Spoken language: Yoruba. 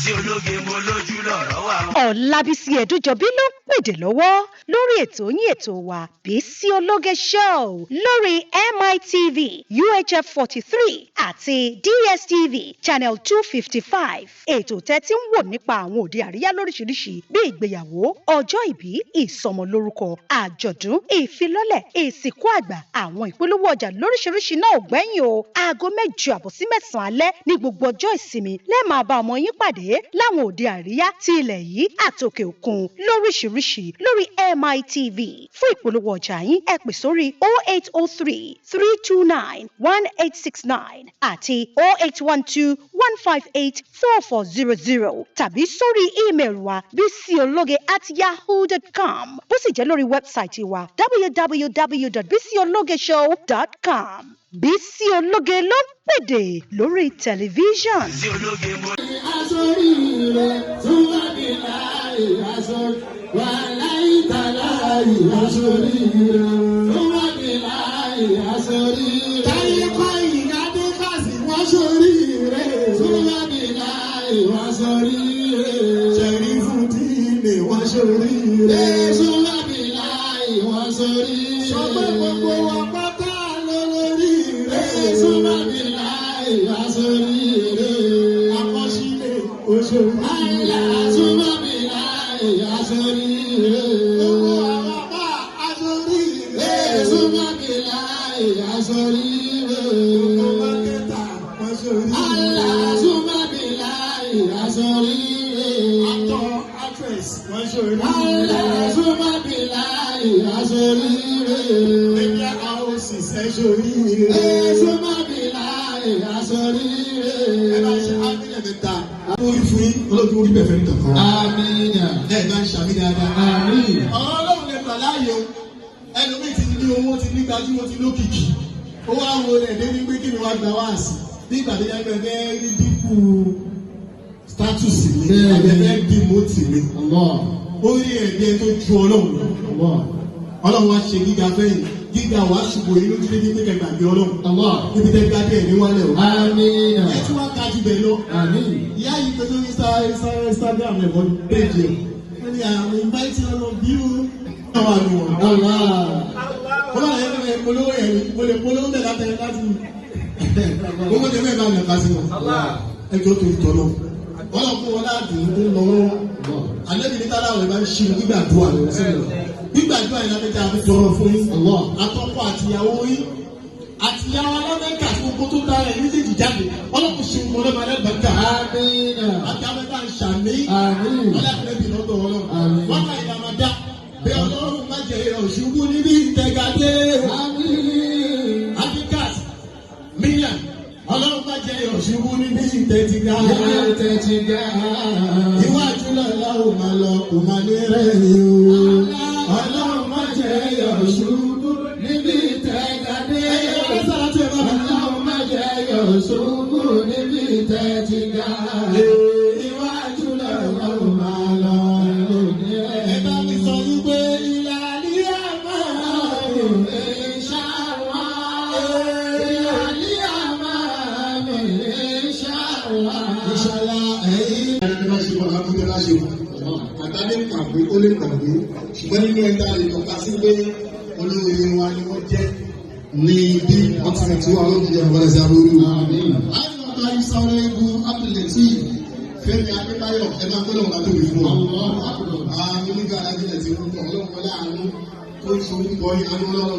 Bísí Ológe, mo lójú lọ̀rọ̀ wà. Ọ̀làbísí Ẹ̀dújọbí ló ń pèdè lọ́wọ́ lórí ètò yín, ètò wa, Bísí Ológe Show, lórí MITV UHF 43 àti DSTV channel 255. Ètò tẹ́tí ń wò nípa àwọn òde àríyá lóríṣiríṣi bíi ìgbéyàwó, ọjọ́ ìbí, ìsọmọlórúkọ, àjọ̀dún, ìfilọ́lẹ̀, ìsìnkú àgbà, àwọn ìpolówó ọjà lóríṣiríṣi náà ò gbẹ́yìn o. Aago 8:30 sí 9 alẹ́ ní gbogbo ọjọ́ ìsinmi lẹ́ẹ̀ máa bá ọmọ yín pàdé láwọn òde àríyá ti ilẹ̀ yìí àtòkè òkun lóríṣiríṣi lórí MITV. Fún ìpolówó ọjà yín, ẹ pè sórí 0803 329 1869 àti 0812 158 4400 tàbí sórí email wa bisiologe@yahoo.com, bó sì jẹ́ lórí website wa www.bisiologeshow.com. Bísí Ológe ló ń pèdè lórí tẹlifíṣàn. Bísí Ológe mo. Aṣọ́rí rẹ̀ tún wá ní láì aṣọ wà láì tàláì aṣọ́rí rẹ̀ tún wá ní láì aṣọ́rí rẹ̀. Táyé kọ́ ìyáde káàsì wọ́n ṣorí rẹ̀ tún wá ní láì wọ́n ṣorí rẹ̀. Ṣẹ̀rí fún tíìmì wọ́n ṣorí rẹ̀ tún wá ní láì wọ́n ṣorí rẹ̀. Sọ pé gbogbo wa pátá lórí rẹ̀ tún wá ní láì wọ́n ṣorí rẹ̀. Akọ́sílẹ̀ oṣù àìlà súnmọ́ mi láì aṣọ́rí rẹ̀. Owó àwọn bá aṣọ́rí rẹ̀. Súnmọ́ mi láì aṣọ́rí rẹ̀. Owó marketer aṣọ́rí rẹ̀. Àìlà súnmọ́ mi láì aṣọ́rí rẹ̀. Actor, actress wọ́n ṣorí rẹ̀. Àìlà súnmọ́ mi láì aṣọ́rí rẹ̀. Media houses ẹ ṣorí rẹ̀. Súnmọ́ mi láì aṣọ́rí rẹ̀. Ẹ bá ṣe ábílẹ̀ mẹ́ta. Orí fún yín, olójú orí bẹ̀fẹ̀ ní kankan. Amina. Ẹ bá ń ṣàmì dáadáa. Àmín. Ọ̀rọ̀ Ọlọ́run lè gbà láàyè o. Ẹlòmíì ti ní owó, ti ní gbajúmọ̀, ti lókìkí. Ó wá wo rẹ̀ dé ní pé kí ni wàá gba wá sí. Bí ìgbà tó yẹ pé ẹ fẹ́ rí dínkù status mi, àbí ẹ fẹ́ demote mi. Allah. Ó rí ẹ̀mí ẹ tó ju Ọlọ́run lọ. Allah. Ọlọ́run wá ṣe gíga fẹ́yìn. Gíga wàá ṣubú yìí lójú dédé pé kẹgbàgbé Ọlọ́run. Allah. Níbi tẹ́ gbadé ẹ̀ ní wálẹ̀ o. Amina. Ẹ tún wá ga jù bẹ́ẹ̀ lọ. Àmín. Ìyá yìí pẹ̀lú Instagram ẹ̀kọ́ péjì ẹ̀. Wọ́n ní, "I'm inviting all of you." Wọ́n wà nù wọ́n. Allah. Wọ́n bá yẹn lè polówó yẹn ni mo lè polówó bẹ́ẹ̀ látẹ̀ láti. Gbogbo tẹ̀lé ẹ̀ bá mi kà sí wọn. Ẹ jọ tó tọ̀ lọ. Wọ́n lọ fún wọn láàdùn tó ń lọ lọ́wọ́. Àlẹ́bí ní tálá òwe bá ń ṣe gbígbàdúrà lọ. Gbígbàdúrà yìí lábẹ́ tí a fi tọrọ fún yín. Allah. Àtọkọ àtìyàwó yín, àtìyàwó alámẹ́ríkà àti gbogbo tó dára ẹ̀ méjèèjì jáde. Ọlọ́kùn ṣe nǹkan ọlọ́mọ alẹ́bàákà. Amina. Àti amẹ́ta ń ṣàmì. Àmín. Ọlọ́kùnrin lọ́dọ̀ Ọlọ́run. Àmín. Wọ́n kà ìlànà dá. Bí Ọlọ́run má jẹ́ ìrọ̀ ṣubú níbi ìtẹ̀gàdé. Àmín. Afikat mílíọ̀n, Ọlọ́run má jẹ́ ìrọ̀ ṣubú níbi ìtẹ̀tìgá. Tẹ̀tìgá. Iwájú lọ́la ò máa lọ, kò máa ní rẹ̀yìn o. Ọlọ́run má jẹ́ yọ̀ ṣubú níbi tẹ̀gàdé. Ọlọ́run má jẹ́ yọ̀ ṣubú níbi tẹ̀tìgá. Iwájú lọ́la ò máa lọ lóní ẹ̀. Ẹ bá mi sọ wípé ìlàlí àmà. Inshallah. Ìlàlí àmà mi, inshallah. Ìṣàlá ẹ̀yìn. Ẹni bá ṣe wọn, àbúrò bá ṣe wọn. Àtàlẹ́ kàwé, ó lè kàwé. Ṣùgbọ́n nínú ẹ̀dá lè tọ́ka sí pé olóore wa ni wọ́n jẹ́ ní bí wọ́n ti rìn tí wọ́n lójú ẹ̀rọ wọlé sí aburú. Àmín. Àwọn ọ̀gá ìsọ̀rọ̀ egun Abdulateef Fẹ́mi Adébáyọ̀, ẹ máa gbọ́dọ̀ wọn tóbi fún wọn. Allahu Akbar. Àwọn onígbà alájẹlẹ̀ ti rúkọ Ọlọ́run wọlé àánú tó ń sorúkọ yín, àánú Ọlọ́run.